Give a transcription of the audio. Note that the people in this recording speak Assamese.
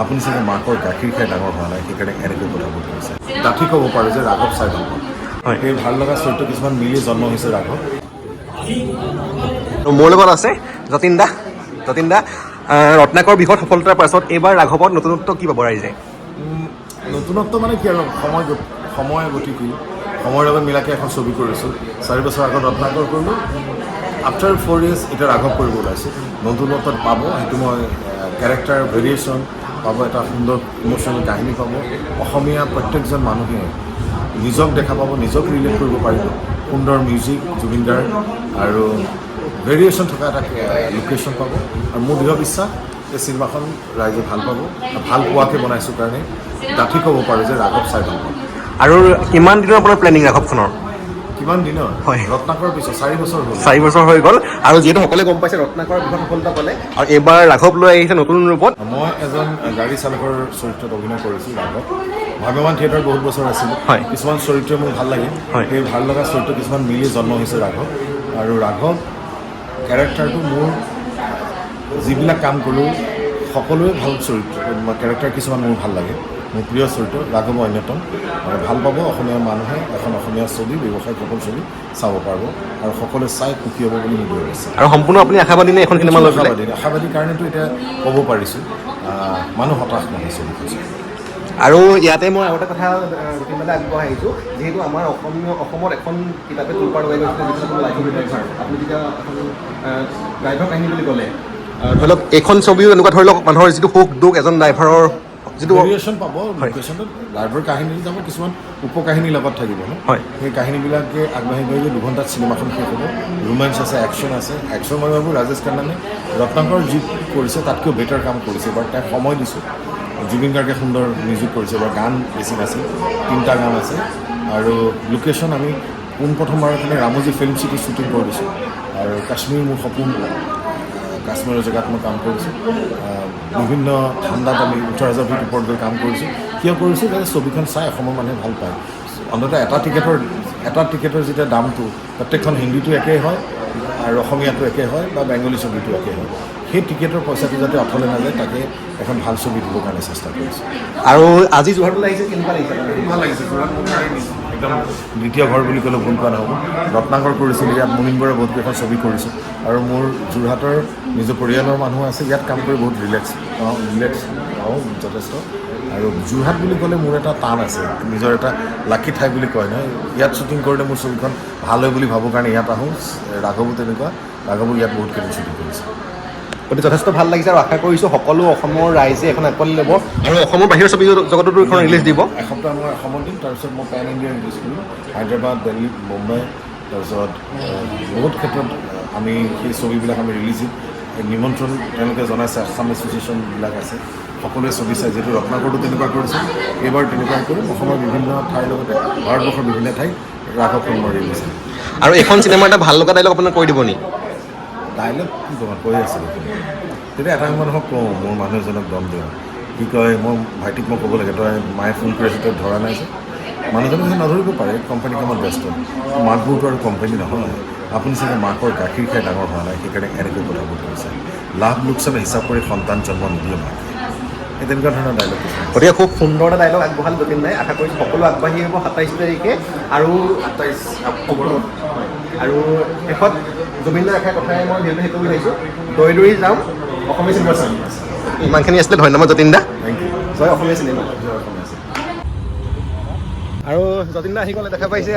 আপুনি চাগে মাকৰ গাখীৰ খাই ডাঙৰ হোৱা নাই, সেইকাৰণে এনেকৈ কথাবোৰ কৈছে। ডাঠি ক'ব পাৰোঁ যে ৰাঘৱ চাই ভাল পাওঁ। সেই ভাল লগা চৰিত্ৰ কিছুমান মিলি জন্ম হৈছে ৰাঘৱ। আৰু মোৰ লগত আছে যতীন দা। যতীন দা, ৰত্নাকৰ বৃহৎ সফলতাৰ পাছত এইবাৰ ৰাঘৱত নতুনত্ব কি পাব ৰাইজে? নতুনত্ব মানে কি আৰু, সময় গতিশীল। সময়ৰ লগত মিলাকৈ এখন ছবি কৰিছোঁ। 4 বছৰ আগত ৰত্নাকৰ কৰিলোঁ, আফটাৰ 4 ইয়েৰ্ছ এতিয়া ৰাঘৱ কৰিব ওলাইছোঁ। নতুনত্বত পাব সেইটো মই কেৰেক্টাৰ ভেৰিয়েশ্যন পাব, এটা সুন্দৰ ইম'চনেল কাহিনী পাব। অসমীয়া প্ৰত্যেকজন মানুহে নিজক দেখা পাব, নিজক ৰিলেট কৰিব পাৰিব। সুন্দৰ মিউজিক জুবিন গাৰ্গ আৰু ভেৰিয়েশ্যন থকা এটা লোকেশ্যন পাব। আৰু মোৰ দৃঢ় বিশ্বাস, এই চিনেমাখন ৰাইজে ভাল পাব আৰু ভাল পোৱাকৈ বনাইছোঁ কাৰণে ডাঠি ক'ব পাৰোঁ যে ৰাঘৱ চাই ভাল পাব। আৰু কিমান দিনৰ আপোনাৰ প্লেনিং ৰাঘৱখনৰ? কিমান দিনৰ? হয়। ৰত্নাকৰৰ পিছত 4 বছৰ হ'ল। 4 বছৰ হৈ গ'ল। আৰু যিহেতু সকলোৱে গম পাইছে, ৰত্নাকৰ বৃহৎ সফলতা পালে আৰু এইবাৰ ৰাঘৱ লৈ আহিছে নতুন ৰূপত। মই এজন গাড়ী চালকৰ চৰিত্ৰত অভিনয় কৰিছোঁ ৰাঘৱ। ভ্ৰাম্যমান থিয়েটাৰ বহুত বছৰ আছিলোঁ। কিছুমান চৰিত্ৰ মোৰ ভাল লাগে। সেই ভাল লগা চৰিত্ৰ কিছুমান মিলি জন্ম হৈছে ৰাঘৱ। আৰু ৰাঘৱ কেৰেক্টাৰটো মোৰ যিবিলাক কাম কৰোঁ, সকলোৱে ভাল চৰিত্ৰ, কেৰেক্টাৰ কিছুমান মোৰ ভাল লাগে। মোৰ প্ৰিয় চৰিত্ৰ ৰাঘৱ অন্যতম। আৰু ভাল পাব অসমীয়া মানুহে। এখন অসমীয়া ছবি, ব্যৱসায়িক সফল ছবি চাব পাৰিব আৰু সকলোৱে চাই সুখী হ'ব বুলি মোৰ দৃঢ় বিশ্বাস। আৰু সম্পূৰ্ণ আপুনি আশাবাদী নে এখন চিনেমা লৈ পেলাই? আশাবাদী। আশাবাদী কাৰণেতো এতিয়া ক'ব পাৰিছোঁ। মানুহ হতাশ নহয় ছবিখন চাই। আৰু ইয়াতে মই আৰু এটা কথা যতীন দালে আগবঢ়াই আহিছোঁ। যিহেতু আমাৰ অসমত এখন কিতাপে তোলপাৰ লগাই গৈছিলে, যিখন আপোনাৰ লাইফ অফ ড্ৰাইভাৰ। আপুনি যেতিয়া এখন ড্ৰাইভাৰ কাহিনী বুলি ক'লে, ধৰি লওক এইখন ছবিও এনেকুৱা, ধৰি লওক মানুহৰ যিটো সুখ দুখ, এজন ড্ৰাইভাৰৰ যিটো ভেৰিয়েশ্যন পাব লোকেশ্যনত। ড্ৰাইভাৰ কাহিনীত যাব, কিছুমান উপকাহিনীৰ লগত থাকিব ন? সেই কাহিনীবিলাকে আগবাঢ়ি গৈ গৈ 2 ঘণ্টাত চিনেমাখন শেষ হ'ব। ৰোমেঞ্চ আছে, একশ্যন আছে। একশ্যন মই ভাবোঁ ৰাজেশ খান্নানে ৰত্নাকৰ যি কৰিছে, তাতকৈও বেটাৰ কাম কৰিছে, বাট তাক সময় দিছোঁ। জুবিন গাৰ্গে সুন্দৰ মিউজিক কৰিছে, বা গান বেছি নাছিল, তিনিটা গান আছে। আৰু লোকেশ্যন আমি পোনপ্ৰথমবাৰৰ কাৰণে ৰামোজী ফিল্ম চিটি শ্বুটিং কৰি দিছোঁ। আৰু কাশ্মীৰ মোৰ সপোন, কাশ্মীৰৰ জেগাত মই কাম কৰিছোঁ। বিভিন্ন ঠাণ্ডাত আমি 18,000 ফিট ওপৰত গৈ কাম কৰিছোঁ। কিয় কৰিছোঁ? যাতে ছবিখন চাই অসমৰ মানুহে ভাল পায়। অন্ততঃ এটা টিকেটৰ যেতিয়া দামটো প্ৰত্যেকখন হিন্দীটো একেই হয় আৰু অসমীয়াটো একেই হয় বা বেংগলী ছবিটো একেই হয়, সেই টিকেটৰ পইচাটো যাতে অথলে নাযায়, তাকে এখন ভাল ছবি দিবৰ কাৰণে চেষ্টা কৰিছোঁ। আৰু আজি যোৰহাটলৈ আহিছে, কেনেকুৱা লাগিছে? ভাল লাগিছে। যোৰহাট মোৰ কাৰণে একদম দ্বিতীয় ঘৰ বুলি ক'লে ভুল কোৱা নহ'ব। ৰত্নাকৰ কৰিছিলোঁ ইয়াত, মুনিন বৰাই বহুত কেইখন ছবি কৰিছোঁ আৰু মোৰ যোৰহাটৰ নিজৰ পৰিয়ালৰ মানুহ আছে। ইয়াত কাম কৰি বহুত ৰিলেক্স পাওঁ, ৰিলেক্স পাওঁ যথেষ্ট। আৰু যোৰহাট বুলি ক'লে মোৰ এটা টান আছে, নিজৰ এটা লাকি ঠাই বুলি কয় নহয়। ইয়াত শ্বুটিং কৰিলে মোৰ ছবিখন ভাল হয় বুলি ভাবোঁ কাৰণে ইয়াত আহোঁ। ৰাঘৱো তেনেকুৱা, ৰাঘৱো ইয়াত বহুত কেইদিন শ্বুটিং কৰিছে। গতিকে যথেষ্ট ভাল লাগিছে আৰু আশা কৰিছোঁ সকলো অসমৰ ৰাইজে এখন আঁকোৱালি ল'ব আৰু অসমৰ বাহিৰৰ ছবি জগততো এখন ৰিলিজ দিব। এসপ্তাহ মই অসমত দিম, তাৰপিছত মই পেন ইণ্ডিয়া ৰিলিজ কৰিম। হায়দৰাবাদ, দিল্লী, মুম্বাই, তাৰপিছত বহুত ক্ষেত্ৰত আমি সেই ছবিবিলাক আমি ৰিলিজ দিম। এই নিমন্ত্ৰণ তেওঁলোকে জনাইছে, আছাম এছ'চিয়েশ্যনবিলাক আছে, সকলোৱে ছবি চাই। যিহেতু ৰত্নাকৰটো তেনেকুৱা কৰিছে, এইবাৰ তেনেকুৱাই কৰিম। অসমৰ বিভিন্ন ঠাইৰ লগতে ভাৰতবৰ্ষৰ বিভিন্ন ঠাইত ৰাঘৱখন মই ৰিলিজ দিম। আৰু এইখন চিনেমাৰ এটা ভাল লগা ডাইলগ আপোনাক কৈ দিব নি? ডাইলগ কি ক'ম, কৈ আছিলোঁ তেতিয়া এটা মানুহক কওঁ, মোৰ মানুহ এজনক দম দিওঁ। কি কয়, মই ভাইটিক মই ক'ব লাগে, তই মায়ে ফোন কৰি আছে, তই ধৰা নাই যে। মানুহজনে যে নধৰিব পাৰে, কোম্পানী কামত ব্যস্ত। মাকবোৰতো আৰু কোম্পানী নহয়। আপুনি চাগে মাকৰ গাখীৰ খাই ডাঙৰ হোৱা নাই, সেইকাৰণে এনেকৈ কথাবোৰ কৈছে। লাভ লোকচানৰ হিচাপ কৰি সন্তান জন্ম নিদিয়ে মাকে। এই তেনেকুৱা ধৰণৰ ডাইলগ কিছুমান। গতিকে খুব সুন্দৰ এটা ডাইলগ আগবঢ়ালে যতীন দাই। আশা কৰিছোঁ সকলো আগবাঢ়ি আহিব 27 তাৰিখে আৰু 27 অক্টোবৰত। হয়। আৰু শেষত জুবিন দাৰ এষাৰ কথাই মই ভিডিঅ'টো শেষ কৰিব বিচাৰিছোঁ, দৌৰি দৌৰি যাম, অসমীয়া চিনেমা চাম। ইমানখিনি আছিলে, ধন্যবাদ যতীন দা। Thank U. জয় অসমীয়া চিনেমা। জয় অসমীয়া চিনেমা। আৰু যতীন দা আহি গ'লে, দেখা পাইছে।